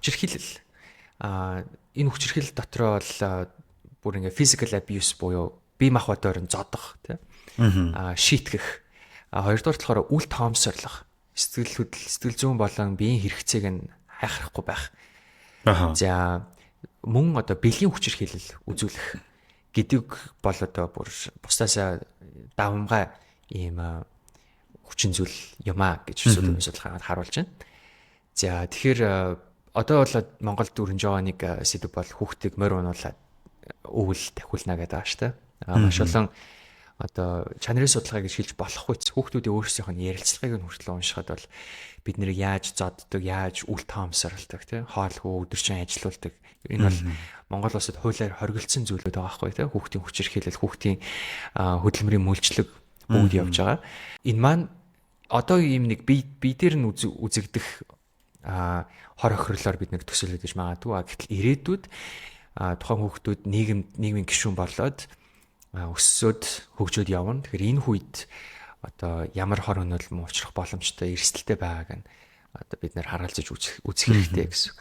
Хүчирхийлэл. Энэ хүчирхийлэл дотроо бол бүр ингээ physical abuse буюу бие махбодоор нь зодох, тий. Шийтгэх. Хоёрдугаар болохоор үл тоомсорлох. Сэтгэл хөдлөл, сэтгэл зүйн болон биеийн хэрэгцээг нь хайхрахгүй байх. За, мөн одоо бэлгийн хүчирхийлэл үзүүлэх гэдэг бол одоо бүр бусдаасаа давамгай ийм хүчин зүйл юм а гэж сүүлийн судалгаагаар харуулж байна. За, тэгэхээр одоо бол Монголд өрнөж байгаа нэг сэдэв бол хүүхдийг морь унуулаад өвөл дахиулна гэдэг байгаа шүү дээ. Маш олон одоо чанарын судалгаа гэж хэлж болохгүй ч хүүхдүүдийн өөрсдийнх нь ярилцлагыг нь хүртэл уншихад бол бид нэр яаж зоддог, яаж үл тоомсорлдог, тий, хоолгүй өдөржин ажилуулдаг. Энэ бол Монгол улсад хуулиар хоригдсон зүйлүүд байгаа байхгүй, тий. Хүүхдийн хүчирхийлэл, хүүхдийн хөдөлмөрийн мөлжлөг бүгд явж байгаа. Энэ маань одоо ийм нэг бие бие дээр нь үзэгдэх хор хохирлоор бид нэр төсөөлөд гэж магадгүй. Гэтэл ирээдүйд тухайн хүүхдүүд нийгмийн гишүүн болоод өссөөд хөгжөөд явна. Тэгэхээр энэ үед одоо ямар хор хөнөөл мөн учрах боломжтой, эрсдэлтэй байгааг нь одоо бид нэр харгалзаж үзэх хэрэгтэй гэсэн.